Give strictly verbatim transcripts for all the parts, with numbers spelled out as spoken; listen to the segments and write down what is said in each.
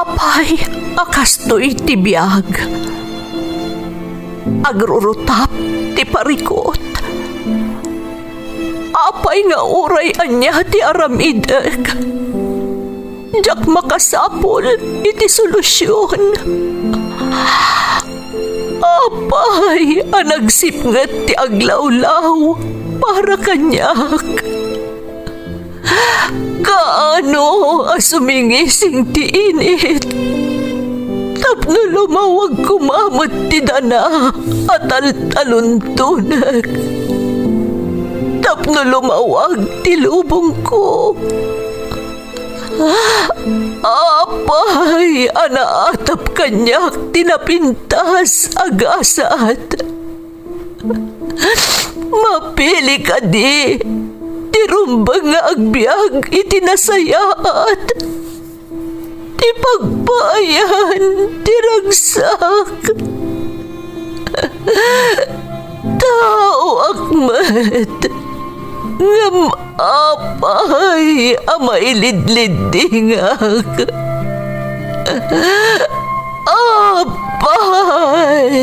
Apay a kastoy ti biag? Agrurutap ti parikut. Apay nga uray ania ti aramidek, diak makasapul iti solusion. Apay a nagsipnget ti aglawlaw para kaniak? Kaano a sumingising ti init tapno lumawag koma met ti dana a taltaluntonek, tapno lumawag ti lubongko? Apay a naatap kaniak ti napintas a gasat? Mapili kadi ti rumbeng nga agbiag iti nasayaat, ti pagpaayan ti ragsak? Taoak met, ngem apay a mailidliddingak? Apay!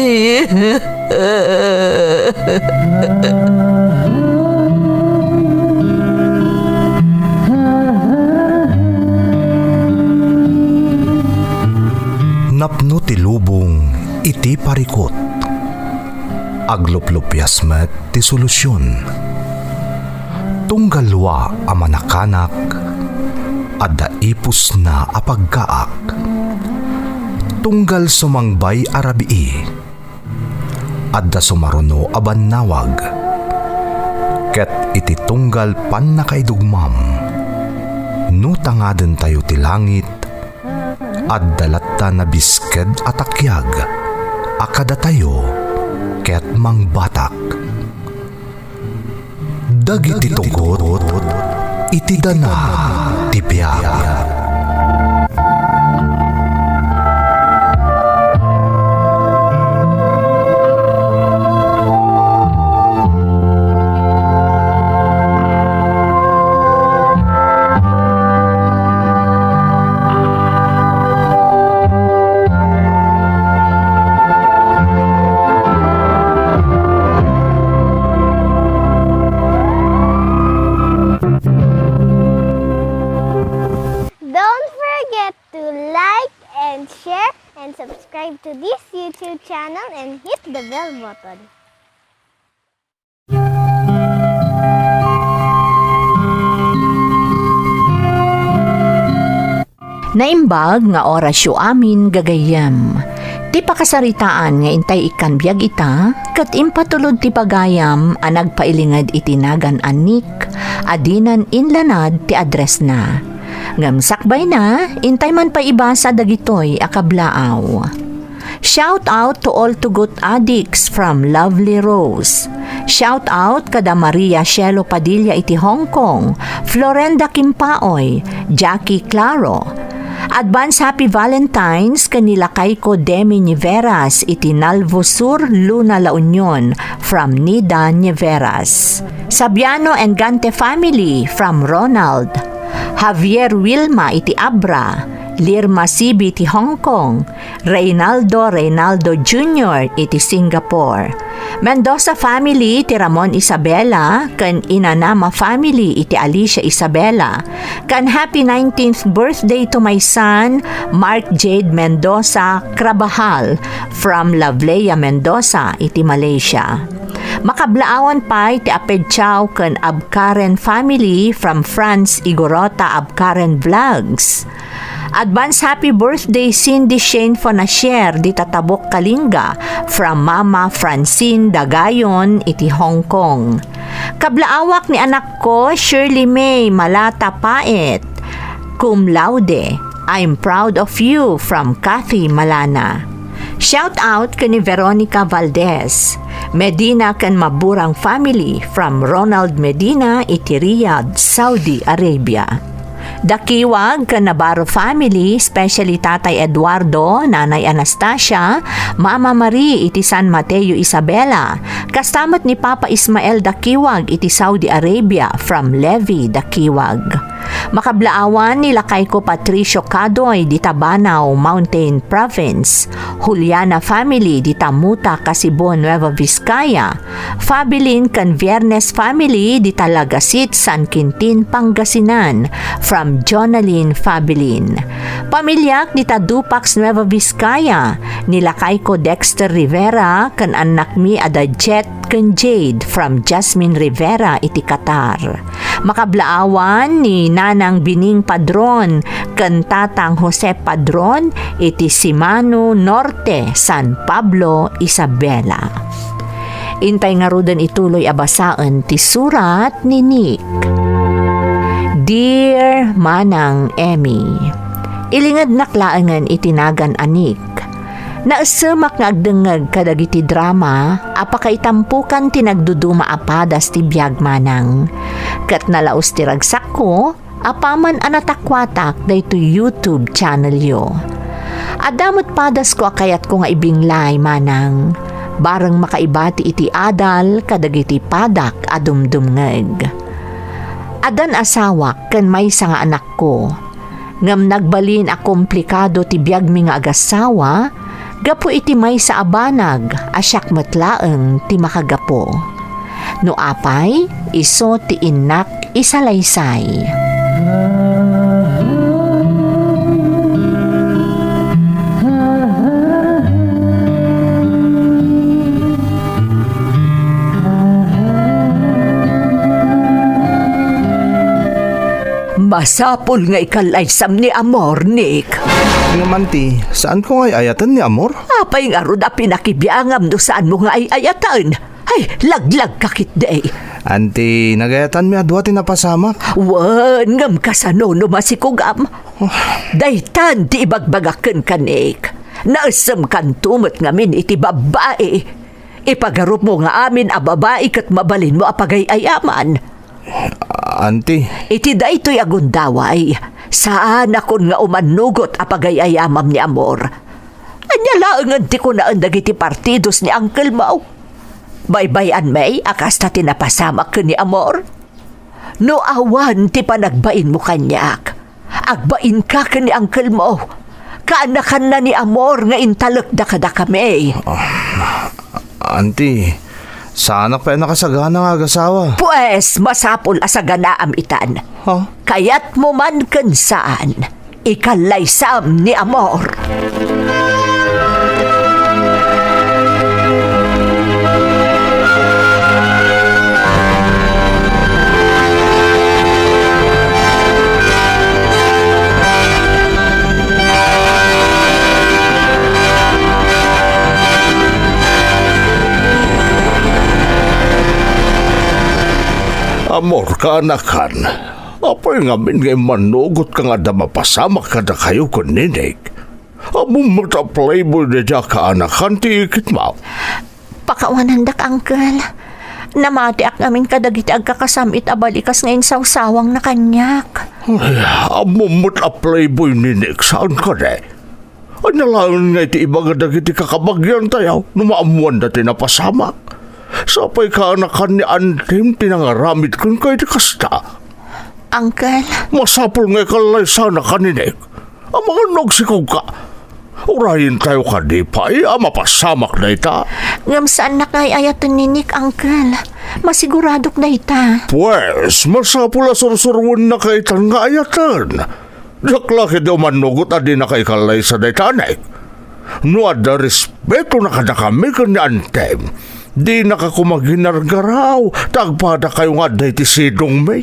Napno ti lubong iti parikut. Agluplupias met ti solusion. Tunggal lua a manakanak, adda ipusna a pagkaak. Tunggal sumangbay a rabii, adda sumaruno a bannawag. Ket iti tunggal pannakaidugmam, no tangadentayo ti langit, adda latta nabisked a takiag a kadatayo ket mangbatak. Dagiti tugot iti dana ti biag. Don't forget to like and share and subscribe to this YouTube channel and hit the bell button. Naimbag nga orasyo amin, gagayyem. Ti pakasaritaan nga intay ikkan biag ita, ket impatulod ti pagayam a nagpailinged iti nagan a Nick a dinan inlanad ti addressna. Ngem sakbayna, intay man pay ibasa dagitoy a kablaaw. Shout out to all tugot addicts from Lovely Rose. Shout out kada Maria Shelo Padilla iti Hong Kong, Florenda Kimpaoy, Jackie Claro. Advance Happy Valentine's ken ni lakayko Demi Niveras iti Nalvo Sur, Luna, La Union, from Nida Niveras. Sabiano and Gante family from Ronald. Javier Wilma iti Abra, Lirma Sibi iti Hong Kong, Reynaldo Reynaldo Junior iti Singapore. Mendoza family ti Ramon Isabela ken Inanama family iti Alicia Isabela, ken happy nineteenth birthday to my son, Mark Jade Mendoza Crabajal, from Lovleya Mendoza iti Malaysia. Makablaawan pay ti apedsiaw ken Abkaren family from France, Igorota Abkaren Vlogs. Advance happy birthday, Cindy Shane Fonasier, di Tatabok, Kalinga, from Mama Francine Dagayon iti Hong Kong. Kablaawak ni anakko, Shirley May Malata Paet, cum laude. I'm proud of you, from Kathy Malana. Shout out ken ni Veronica Valdez, Medina ken Maburang family, from Ronald Medina iti Riyadh, Saudi Arabia. Dakiwag ken Navarro family, especially Tatay Eduardo, Nanay Anastasia, Mama Marie iti San Mateo, Isabela, kasta met ni Papa Ismael Dakiwag iti Saudi Arabia, from Levi Dakiwag. Makablaawan ni lakayko Patricio Cadoy dita Banao, Mountain Province, Juliana family dita Muta, Kasibo, Nueva Vizcaya, Fabilin ken Viernes family dita Lagasit, San Quintin, Pangasinan, from Jonalyn Fabilin. Pamiliak dita Dupax, Nueva Vizcaya, ni lakayko Dexter Rivera ken annakmi a da Jet ken Jade from Jasmine Rivera iti Qatar. Makablaawan ni Nanang Bining Padron ken Tatang Jose Padron iti Simano Norte, San Pablo, Isabela. Intay ngaruden ituloy a basaen ti surat ni Nick. Dear Manang Emmy, ilingednak laengen iti nagan a Nick. Naessemak nga agdengngeg kadagiti drama a pakaitampokan ti nagduduma a padas ti biag, manang. Ket nalaus ti ragsakko apaman a natakuatak daytoy YouTube channelyo. Adda met padasko a kayatko nga ibinglay, manang, bareng makaibati iti adal kadagiti padak a dumdumngeg. Addan asawak ken maysa nga anakko. Ngem nagbalin a komplikado ti biagmi nga agassawa gapu iti maysa a banag a siak met laeng ti makagapu. No apay, isu ti innak isalaysay. Masapul nga ikallaysam ni Amor, Nick. Ngem, Auntie, saanko nga ay-ayaten ni Amor? Apay ngarud a pinakibiangam no saanmo nga ay-ayaten? Ay, laglagka ketdi. Auntie, nagayatanmi a dua ti napasamak. Wen, ngem kasano no masikugam? Daytan ti ibagbagak kenka, Nick. Naessemkanto met ngamin iti babbai. Ipagarupmo nga amin a babai ket mabalinmo a pagay-ayaman. Auntie. Iti daytoy a gundaway, saanakon nga umannugot a pagay-ayamam ni Amor. Ania laengen ti kunaen dagiti partidos ni uncle-mo? Baybay-anmi a kasta ti napasamak ken ni Amor? No awan ti panagbainmo kaniak, agbainka ken ni uncle-mo. Kaanakanna ni Amor nga intalekda kadakami. Ah, Auntie, saanak pay a nakasagana nga agasawa. Pues, masapul a saganaam itan. Ha? Kayatmo man ken saan, ikallaysam ni Amor. Amor, kaanakan, apay ngamin nga immanugotka nga adda mapasamak kadakayo ken ni Nick? Ammom met a playboy daydi a kaanakan ti iketmo. Pakawanandak, uncle. Namatiak ngamin kadagiti agkakasam-it a balikas nga insawsawangna kaniak. Ay, ammom met a playboy ni Nick, saan kadi? Ania laeng nga iti ibaga dagiti kakabagiantayo no maammoanda ti napasamak? Sapay kaanakan ni Antem ti nangaramid kenka iti kasta. Uncle. Masapul nga ikallaysanaka ni Nick. Amangan no agsikogka. Urayentayo kadi pay a mapasamak dayta. Ngem saannak nga ay-ayaten ni Nick, uncle. Masiguradok dayta. Pues, masapul a sursurwennaka itan nga ayaten. Diak la ketdi umannugot a dinaka ikallaysa dayta, Nick. No adda respeto na kadakami ken ni Antem, dinaka koma ginargaraw ta agpadakayo nga adda iti sidongmi.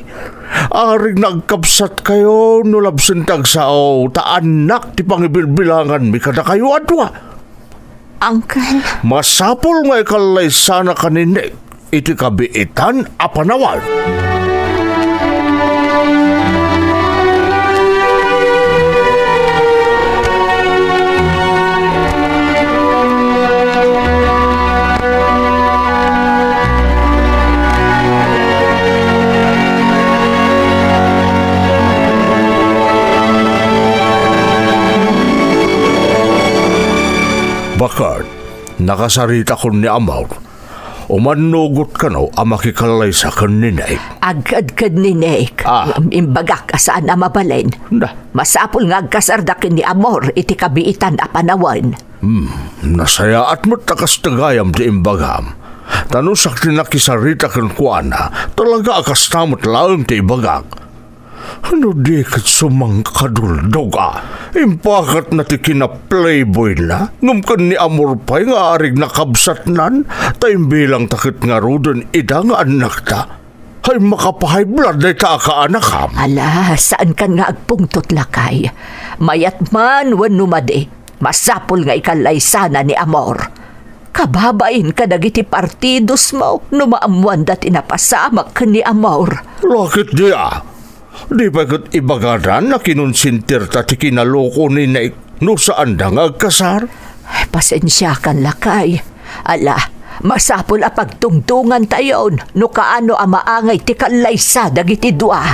Arig nagkabsatkayo no labsen ti agsao ta annak ti pangibilbilanganmi kadakayo a dua. Uncle. Masapul nga ikallaysanaka ni Nick iti kabiitan a panawen. Baket, nakasaritakon ni Amor. Umannugot kano a makikallaysa ken ni Nick? Agkedked ni Nick. Ah. Ngem imbagak a saan a mabalin. Da. Masapul nga agkasarda ken ni Amor iti kabiitan a panawen. Hmm, nasayaat met ta kasta gayam ti imbagam. Ta no siak ti nakisarita kenkuana, talaga a kasta met laeng ti ibagak. No di ket sumangkaduldog a, impakatna ti kina-playboyna, ngem ken ni Amor pay nga arigna kabsatnan, ta imbilangta ket ngaruden ida nga annakta. Hay, makapahayblood dayta a kaanakam. Ala, saankan nga agpungtot, lakay. Mayat man wenno madi, masapul nga ikallaysana ni Amor. Kababain kadagiti partidosmo no maammoanda ti napasamak ken ni Amor. Lakit di a. Di pay ket ibagadan a kinonsentirta ti kinaloko ni Nick no saanda nga agkasar? Ay, pasensiakan, lakay. Ala, masapul a pagtungtongantayon no kaano a maangay ti kallaysa dagiti dua.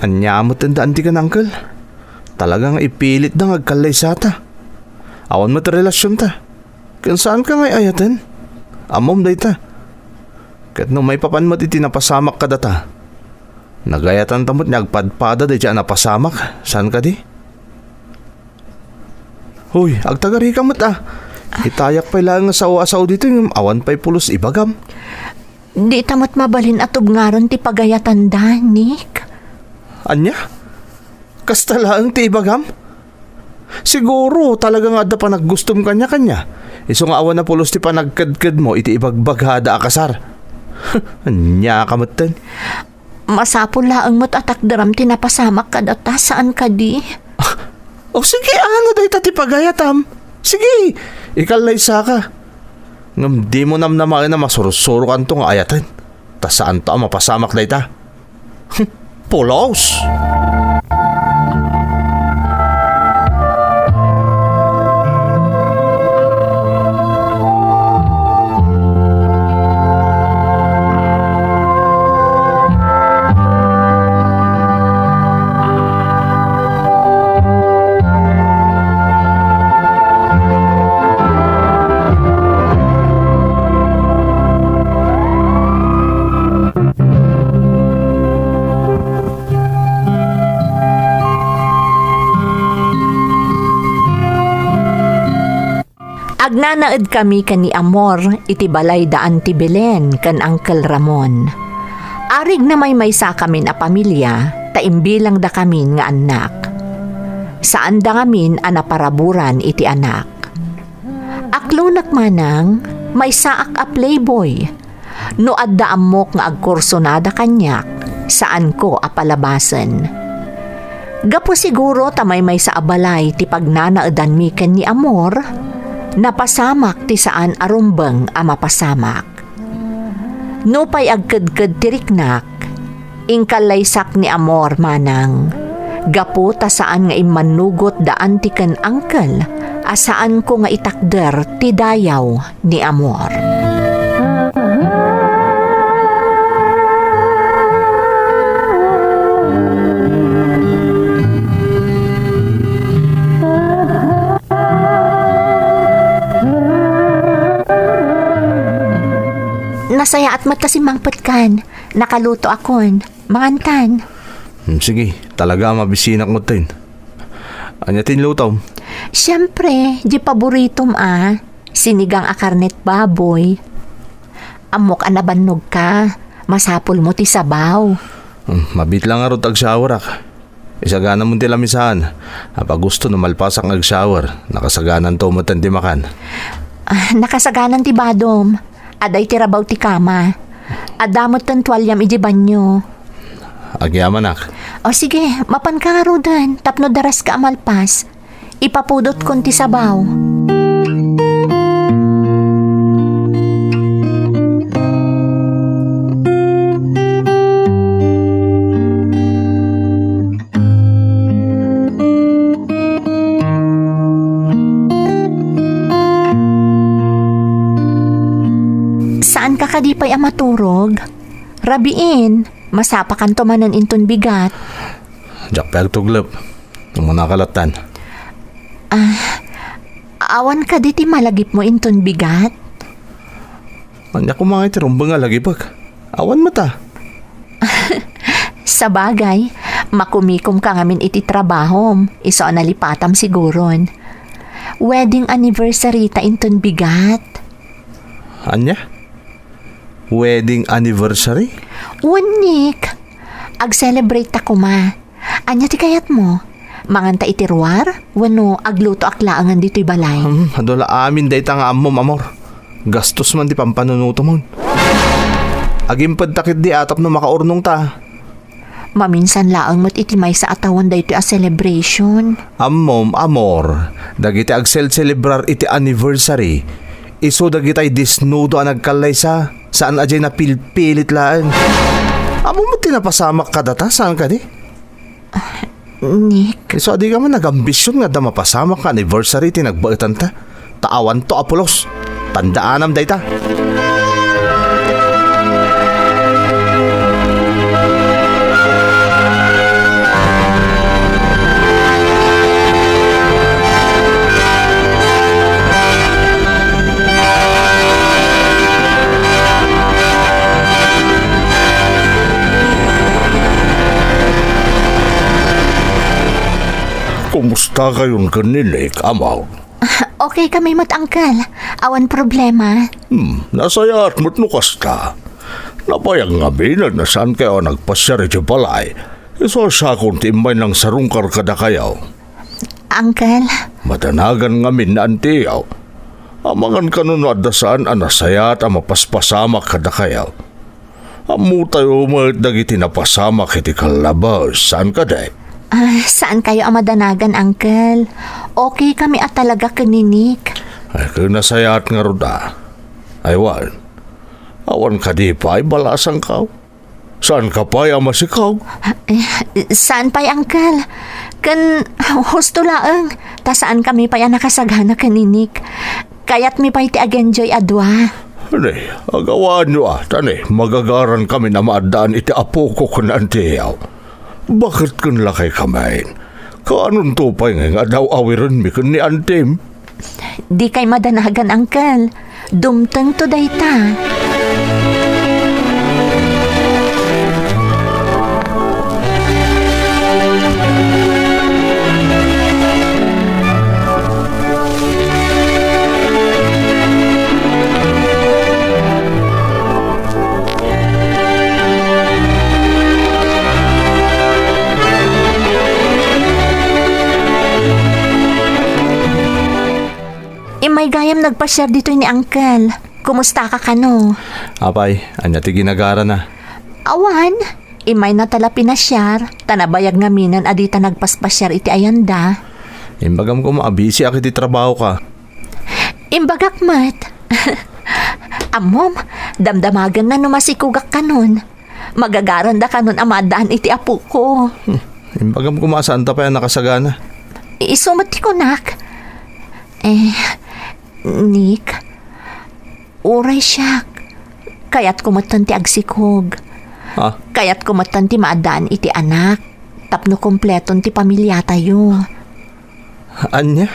Ania met ti daan ti ken, uncle? Talaga nga ipilitda nga agkallaysata. Awan met relasionta. Ken saanka nga ay-ayaten? Ammom dayta. Ket no maipapan met iti napasamak kadata, nagayatanta met nga agpadpada daydi a napasamak, saan kadi? Hoy, agtagarika met a. Itayak pay laeng nga sao a sao ditoy ngem awan pay pulos ibagam. Dita met mabalin a tubngaron ti pagayatanda, Nick. Ania? Kasta laeng ti ibagam? Siguro, talaga nga adda panaggustom kaniak. Isu nga awan a pulos ti panagkedkedmo iti ibagbagada a kasar. Ania ka metten? Masapul laeng met a takderam ti napasamak kadata, saan kadi? O sige, ano dayta ti pagayatam? Sige, ikallaysaka. Ngem dimo namnamaen a masursurokanto nga ayaten, ta saanto a mapasamak dayta. Pulos! Agnanaedkami ken ni Amor iti balay da Auntie Belen ken Uncle Ramon. Arig namaymaysakamin a pamilia ta imbilangdakamin nga annak. Saanda ngamin a naparaburan iti anak. Aklonek manang, maysaak a playboy. No adda ammok nga agkursonada kaniak, saanko a palabasen. Gapu siguro ta maymaysa a balay ti pagnanaedanmi ken ni Amor, napasamak ti saan a rumbeng a mapasamak. Nupay agkedked ti riknak, inkallaysak ni Amor manang, gapu ta saan nga immannugot da Auntie ken Uncle a saanko nga itakder ti dayaw ni Amor. Nasayaat met ta simmangpetkan. Nakalutoakon. Mangantan. Hmm, sige, talaga a mabisinak metten. Ania ti inlutom? Siempre, di paboritom a, sinigang a karnet baboy. Ammok a nabannogka, masapulmo ti sabaw. Hmm, mabiit lang ngarud ta agshowerak. Isaganamon ti lamisaan. Apagusto no malpasak nga agshower, nakasagananto metten ti makan. Ah, nakasaganan ti badom. Adda iti rabaw ti kama. Adda metten tualiam iti banio. Agyamanak. O sige, mapanka ngaruden tapno daraska a malpas. Ipapudotkon ti sabaw. Saanka kadi pay a maturog? Rabiin, masapakanto manen inton bigat. Diak pay agtuglep. Umuna ka lattan. Ah, awan kadi ti malagipmo inton bigat? Ania koma ngay ti rumbeng a lagipek? Awan met a. Sabagay, makumikomka ngamin iti trabahom, isu a nalipatam siguron. Wedding anniversary ta inton bigat. Ania? Wedding anniversary? Wen, Nick. Ag-celebrate ta koma. Ania ti kayatmo? Manganta iti ruar? Wenno aglutoak laengen ditoy balay? Hmm, adu la amin dayta nga ammom, amor. Gastos man ti pampanunotom. Agimpedta ketdi a tapno makaurnongta. Maminsan laeng met iti maysa a tawen daytoy a celebration. Ammom, amor, dagiti agselselebrar iti anniversary, isu dagitay disnudo a nagkallaysa, saan a diay napilpilit laeng. Ammom met ti napasamak kadata, saan kadi? Nick. Isu a dika man nagambision nga adda mapasamak nga anniversary ti nagbaetanta. Ta awanto a pulos. Tandaanam dayta. Kumusta kayon ken ni Nick, Amor? Okay kami met, Uncle. Awan problema. Hmm, nasayaat met no kasta. Nabayag ngamin a saan kayo a nagpasiar iti balay. Isu a siakon ti immay nangsarungkar kadakayo. Uncle? Madanagan ngamin ni antiyo. Amangan kano no adda saan a nasayaat a mapaspasamak kadakayo. Ammotayo met dagiti napasamak iti kallabes, saan kadi? Ah, saan kayo a madanagan, Uncle? Okay kami a talaga ken ni Nick. Ay, ken nasayaat ngarud a. Ay, wen, awan kadi pay balasangkaw? Saan ka pay a masikog? Eh, saan pay, Uncle? Ken husto laeng, ta saan kami pay a nakasagana ken ni Nick. Kayatmi pay ti agenjoy a dua. Ania, agawaanyo a, ta ania, magagaran kami a maaddaan iti apoko ken antiyo. Baket ken lakay kami. Kaanonto pay nga aw-awirenmi ken ni antim? Dikay madanagan, Uncle. Dumtengto dayta. Immay gayam nagpasiar ditoy ni Uncle. Kumustaka kano? Apay, ania ti ginagarana? Awan, immayna ta la pinasiar, ta nabayag ngaminen a dita nagpaspasiar iti ayanda. Imbagam koma a busy-ak iti trabahoka. Imbagak met. Ammom, damdamagenna no masikogak kanon. Magagaranda kanon a maaddaan iti apoko. Hmm, imbagam koma a saanta pay a nakasagana. Isu met ti kunak. Eh, Nick, uray siak, kayatko metten ti agsikog. Ah? Kayatko metten ti maaddaan iti anak tapno kompleton ti pamiliatayo. Ania?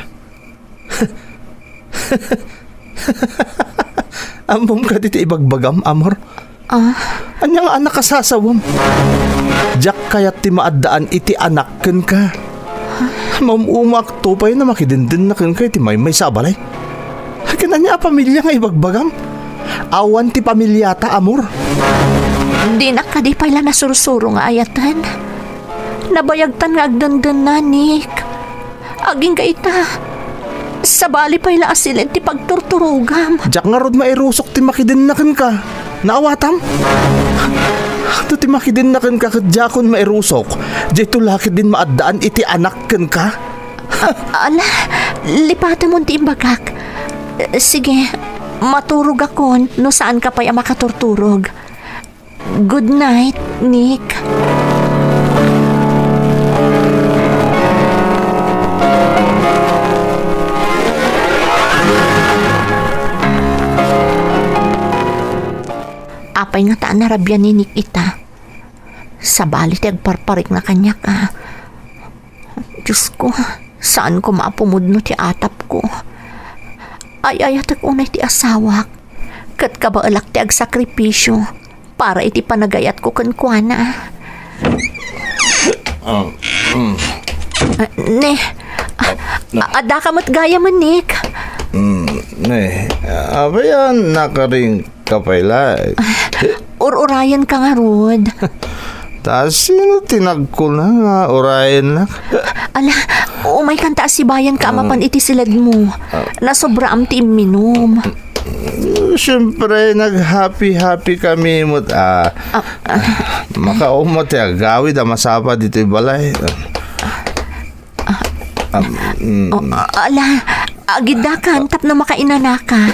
Ammom kadi ti ibagbagam, amor? Ah? Ania nga anak a sasawem? Diak kayat ti maaddaan iti anak kenka. Maum-umaakto pay no makidendenna kenka iti maymaysa a balay. Ken ania a pamilia nga ibagbagam? Awan ti pamiliata, amor. Dinak kadi pay la nasursuro nga ayaten. Nabayagtan nga agdendenna, Nick. Agingga ita, sabali pay la a siled ti pagturturogam. Diak ngarud mairusok ti makidenna kenka. Naawatam? No ti makidenna kenka ket diakon mairusok, daytoy la ketdin maaddaan iti anak kenka? A-, ala, lipatemon ti imbagak. Sige, maturogakon no saanka pay a makaturturog. Good night, Nick. pay ngata a narabian ni Nick ita. Sabali ti agparparikna kaniak a. Diosko, saan koma a pumudno ti atapko. Ay-ayatek unay ti asawak, ket kabaelak ti agsakripisio para iti panagayatko kenkuana. Ah, mm. Ah, ne, ah, na- a-, addaka met gayam, Nick. Mm, ne, apay a nakaring ka pay laeng? Ur-urayenka ngarud. Ta sino ti nagkuna nga urayennak? Ala, umaykanta a sibayanka a mapan iti siledmo. Ah. Nasobraam ti imminum. Siyempre, nag-happy-happy kami met, ah. Ah, ah. Makauma ti agawid a masapa ditoy balay. Ah, mm. Oh, ala, agiddakan tapno makainanaka.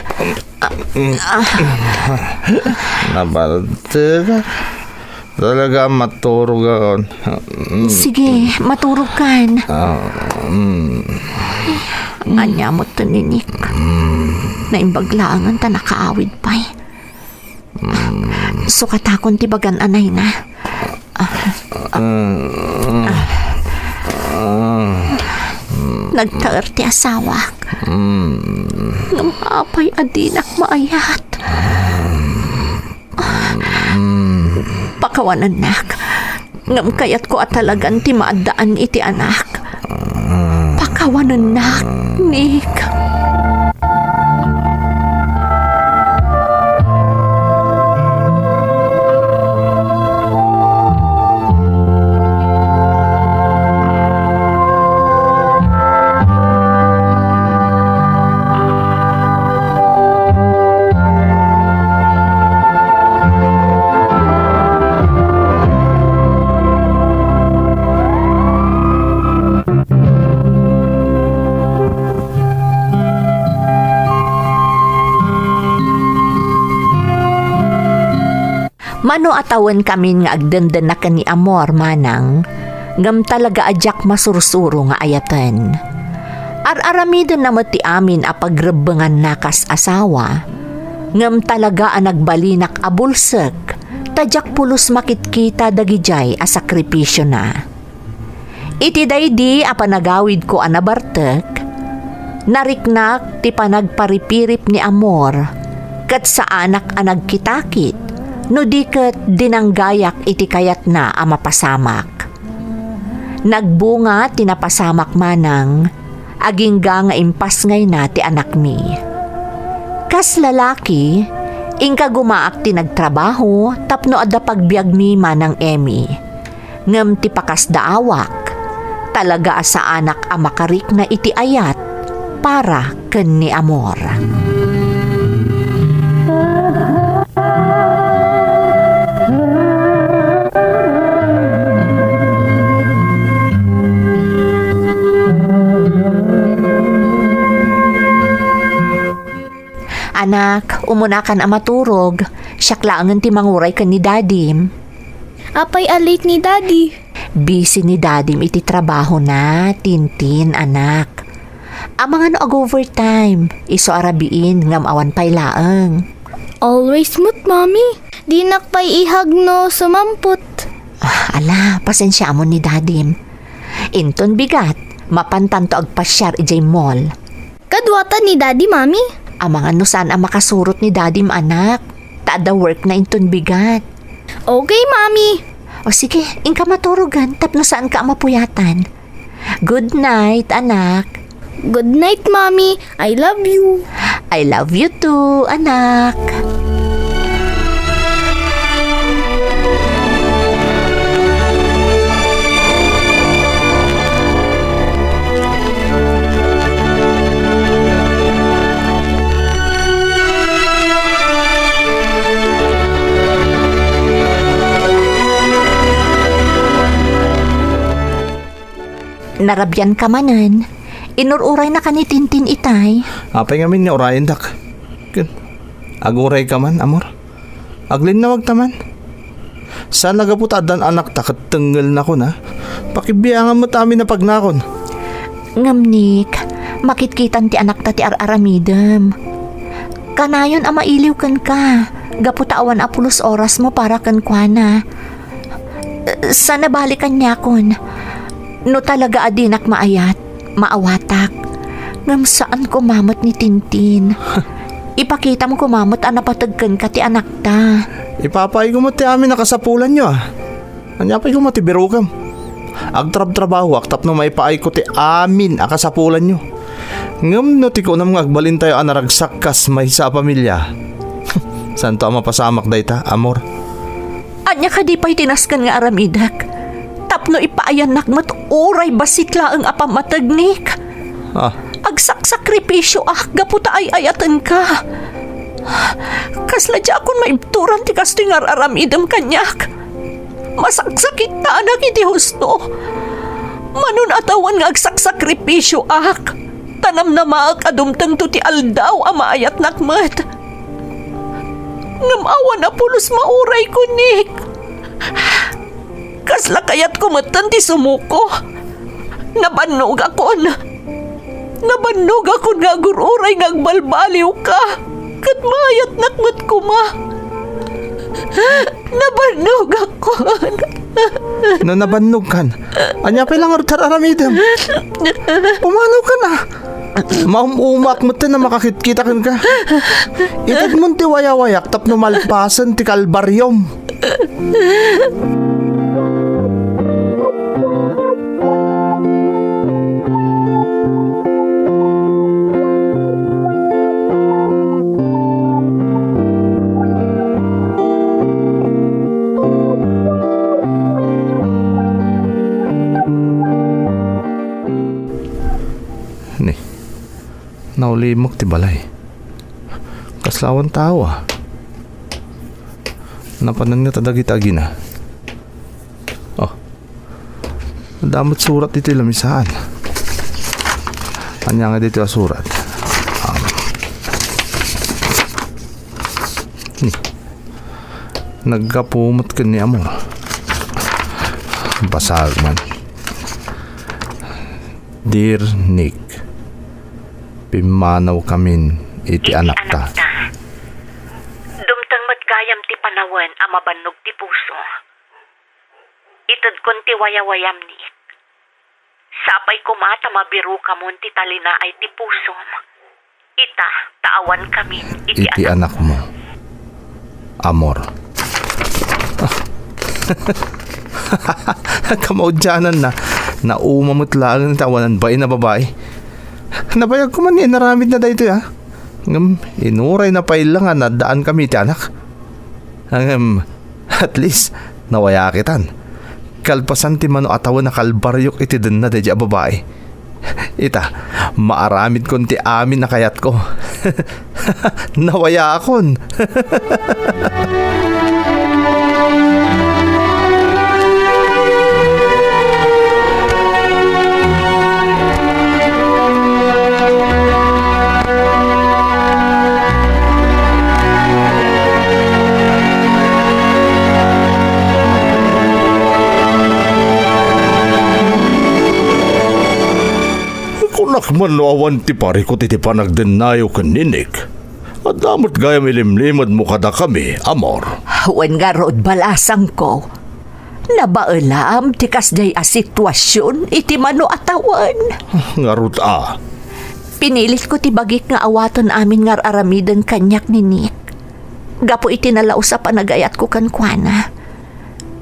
Nabalteka. Talaga, maturog ako. Mm. Sige, maturogkan. Ah, mm. Ania met ni Nick? Naimbag laengen ta nakaawid pay. Sukatakon ti bagan a nayna. Nagtaer ti asawak. Ngem apay a dinak maayat? Pakawanennak. Ngem kayatko a talagan ti maaddaan iti anak. Pakawanennak, Nick. Mano a tawenkamin nga agdendena ken ni Amor, manang, ngem talaga a diak masursuro nga ayaten. Ar-aramidenna met ti amin a pagrebbenganna kas asawa, ngem talaga a nagbalinak a bulsek ta diak pulos makitkita dagidiay a sakripisiona. Iti daydi a panagawidko a nabartek, nariknak ti panagparipirip ni Amor, ket saanak a nagkitakit, no di ket dinanggayak iti kayatna a mapasamak. Nagbunga ti napasamak manang, agingga nga impasngayna ti anakmi. Kas lalaki, inkagumaak ti nagtrabaho tapno adda pagbiagmi manang Emmy. Ngem ti pakasdaawak, talaga a saanak a makarikna iti ayat para ken ni Amor. Anak, umunakan a maturog. Siak laengen ti manguray ken ni Dadim. Apay a late ni Daddy? Busy ni Dadim iti trabahona, Tintin, anak. Amangan no ag-overtime, isu a rabiin, ngem awan pay laeng. Always met, Mami. Dinak pay ihag no sumampot. Ah, ala, pasensiamon ni Dadim. Inton bigat, mapantanto agpasiar idiay mall. Kaduatan ni Daddy, Mami? Amangan no saan a makasurot ni Dadim, anak. Ta adda workna inton bigat. Okay, Mami. O sige, inka maturogan tapno saanka a mapuyatan. Good night, anak. Good night, Mami. I love you. I love you too, anak. Narabianka manen. Inur-uraynaka ni Tintin itay. Apay ngamin nga urayendak? Ken, agurayka man, Amor? Aglinnawagta man? Saan a gapu ta addan anakta ket tengngelnakon a? Pakibiangan met amin a pagnakon. Ngem, Nick, makitkitan ti anakta ti ar-aramidem. Kanayon a mailiw kenka, gapu ta awan a pulos orasmo para kenkuana. Saan a bale kaniakon. No talaga a dinak maayat, maawatak. Ngem saan koma met ni Tintin. Ipakitam koma met a napateg kenka ti anakta. Ipapaayko met ti amin a kasapulanyo, a. Ania pay koma ti birokam? Agtrabtrabahoak tapno maipaayko ti amin a kasapulanyo. Ngem no ti kunam nga agbalintayo a naragsak kas maysa a pamilia, saanto a mapasamak dayta, amor? Ania kadi pay ti nasken nga aramidek? Tapno ipaayannak met uray bassit laeng a pammategnik. Ah. Agsaksakripisioak gapu ta ay-ayatenka. Kasla diakon maibturan ti kastoy nga ar-aramidem kaniak. Masaksakittanak iti husto. Mano a tawen nga agsaksakripisioak, ta namnamaek a dumtengto ti aldaw a maayatnak met. Ngem awan a pulos maurayko, Nick. Kasla kayatko metten ti sumuko. Nabannogakon. Nabannogakon nga agur-uray nga agbalbaliwka. Ket maayatnak met koma. Nabannogakon. No nabannogkan, ania pay la ngarud ti ar-aramidem? Pumanawkan, a. Maum-umaak metten a makakitkita kenka. Itedmon ti wayawayak tapno malpasen ti kalbariom. Ni, naulimek ti balay. Kasla awan tao, a. Napanan ngata dagiti agina. Oh. Adda met surat iti lamisaan. Ania nga ditoy a surat? Um, ni, naggapu met ken ni Amor. Basag man. Dear Nick, pimmanawkamin iti anakta. Dumteng met gayam ti panawen a mabannog ti puso. Itedkon ti wayawayam, Nick. Sapay koma ta mabirukamon ti talinaay ti pusom. Ita, ta awankamin iti iti anakmo. Amor. Kamaudiananna, nauma met laeng ti awanan bain a babai. Nabayag koma nga inaramidna daytoy, a. Ngem inurayna pay la nga naddaankami iti anak. Ngem, at least, nawayakitan. Kalpasan ti mano a tawen a kalbariok iti denna daydiay a babai. Ita, maaramidkon ti amin a kayatko. Nawayaakon. Kunak man no awan ti parikut iti panagdennayo ken ni Nick. Adda met gayam ilimlimedmo kadakami, Amor. Wen ngarud, balasangko. Nabaelam ti kasdiay a situasion iti mano a tawen. Ngarud a. Pinilitko ti bagik nga awaten amin nga ar-aramiden kaniak ni Nick. Gapu iti nalaus a panagayatko kenkuana.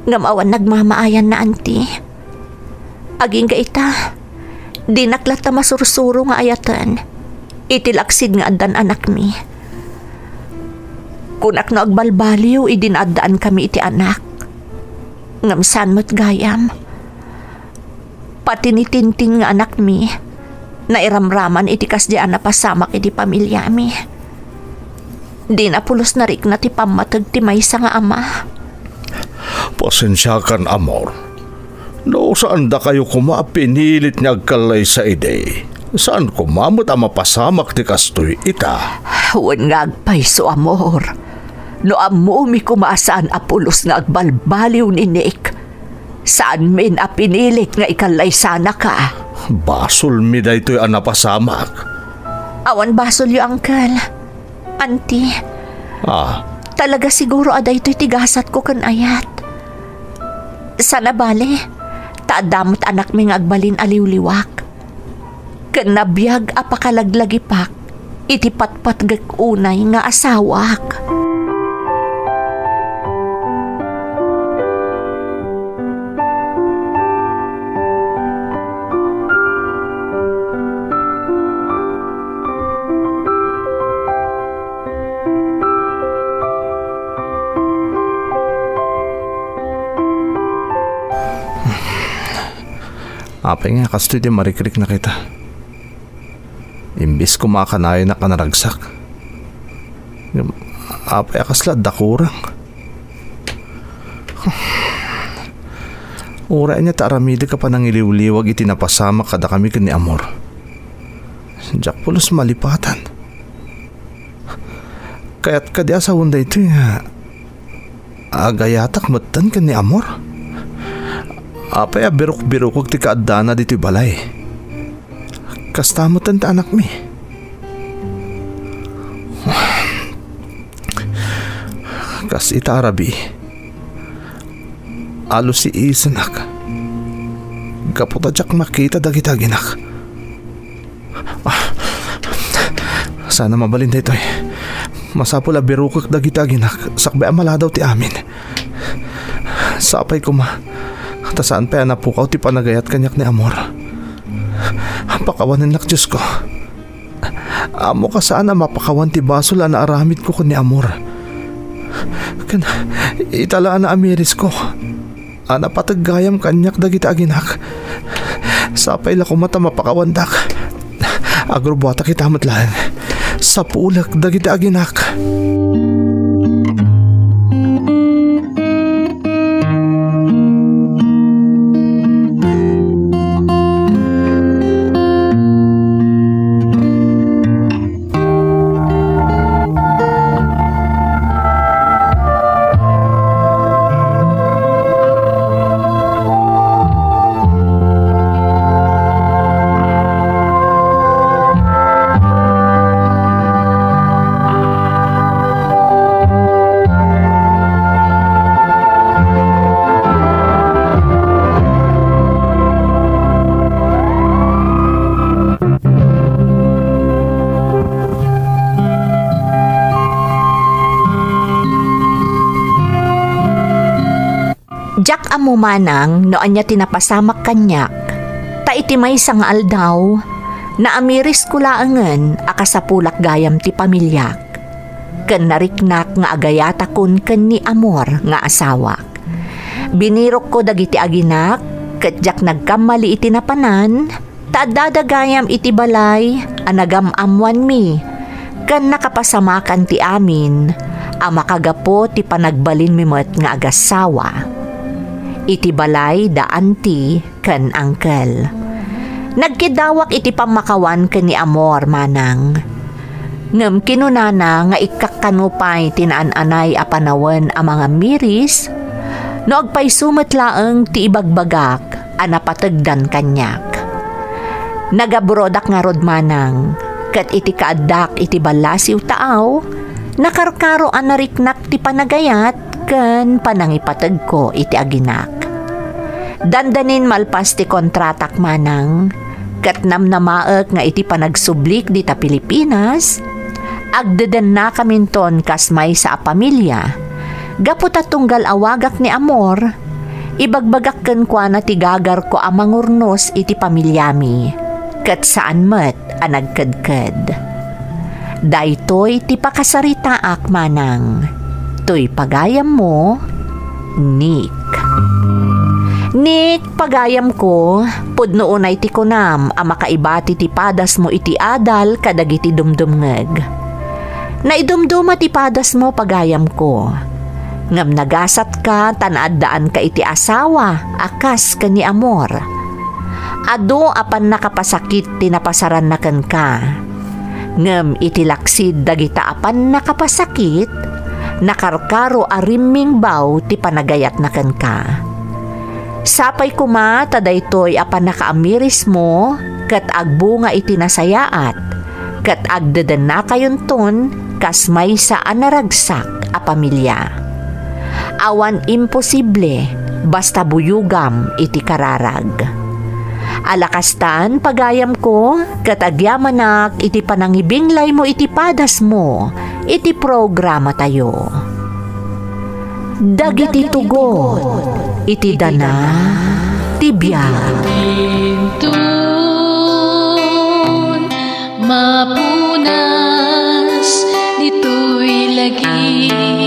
Ngem awan nagmamaayanna, anti. Agingga ita, dinak latta masursuro nga ayaten iti laksid nga addan anakmi. Kunak no agbalbaliw idi naaddaankami iti anak. Ngem saan met gayam. Pati ni Tintin nga anakmi, nairamraman iti kasdi a napasamak iti pamiliami. Dina pulos narikna ti pammateg ti maysa nga ama. Pasensiakan, Amor. No saan dakayo koma a pinilit nga agkallaysa idi, saan koma met a mapasamak ti kastoy ita. Wen nga agpayso, Amor. No ammomi koma a saan a pulos nga agbalbaliw ni Nick, saanmin a pinilit nga ikallaysanaka. Basolmi daytoy a napasamak. Awan basolyo, Uncle. Anti, Ah, talaga siguro a daytoy ti gasatko ken ayat. Sana bale, ta adda met anakmi nga agbalin a liwliwak. Ken nabiag a pakalaglagipak iti patpatgek unay nga asawak. Apay nga kastoy ti marikriknak ita? Imbes koma a kanayonak a naragsak, ngem apay a kasla adda kurang? Uray ania ta aramidek a panangiliwliwag iti napasamak kadakami ken ni Amor. Diak pulos malipatan. Kayat kadi a sawen daytoy nga agayatak metten ken ni Amor? Apay a birukbirukek ti kaaddana ditoy balay? Kasta metten ti anakmi. Kas ita a rabii, alusiisenak gapu ta diak makita dagiti aginak. Ah, sana mabalin daytoy. Masapul a birukek dagiti aginak sakbay a maladaw ti amin. Sapay koma ta saan pay a napukaw ti panagayat kaniak ni Amor. Pakawanennak, Diosko. Ammok a saan a mapakawan ti basol a naaramidko ken ni Amor. Ken ita la a naamirisko a napateg gayam kaniak dagiti aginak. Sapay la koma ta mapakawandak. Agrubbuatak ita met laeng. Sapulek dagiti aginak. Diak ammo manang no ania ti napasamak kaniak, ta iti maysa nga aldaw, naamirisko laengen a kasapulak gayam ti pamiliak, ken nariknak nga agayatakon ken ni Amor nga asawak. Binirokko dagiti aginak, ket diak nagkammali iti napanan, ta addada gayam iti balay a nagam-ammoanmi, ken nakapasamakan ti amin a makagapu ti panagbalinmi met nga agassawa. Iti balay da anti ken angkel. Nagkiddawak iti pammakawan ken ni Amor manang. Ngem kinunana nga ikkak kano pay ti naan-anay a panawen a mangamiris, no agpayso met laeng ti ibagbagak a napategdan kaniak. Nagabrodak ngarud manang, ket iti kaaddak iti ballasiw taaw, nakarkaro a nariknak ti panagayat ken panangipategko iti aginak. Dandanin malpas ti kontratak manang, ket namnamaek nga iti panagsublik dita Pilipinas, agdedennakaminton kas maysa a pamilia. Gapu ta tunggal awagak ni Amor, ibagbagak kenkuana ti gagarko a mangurnos iti pamiliami, ket saan met a nagkedked. Daytoy ti pakasaritaak manang. Toy pagayammo, Nick. Nick, pagayamko, pudno unay ti kunam a makaibati ti padasmo iti adal kadagiti dumdumngeg. Naidumduma ti padasmo, pagayamko. Ngem nagasatka ta naaddaanka iti asawa a kas ken ni Amor. Adu a pannakapasakit ti napasaranna kenka. Ngem iti laksid dagita a pannakapasakit, nakarkaro a rimmingbaw ti panagayatna kenka. Sapay koma ta daytoy a pannakaamirismo ket agbunga iti nasayaat, ket agdedennakayonton kas maysa a naragsak a pamilia. Awan imposible basta buyogam iti kararag. Ala kastan, pagayamko, ket agyamanak iti panangibinglaymo iti padasmo iti programatayo. Dagiti tugot iti dana ti biag. Intun mapunas ditoy lagi.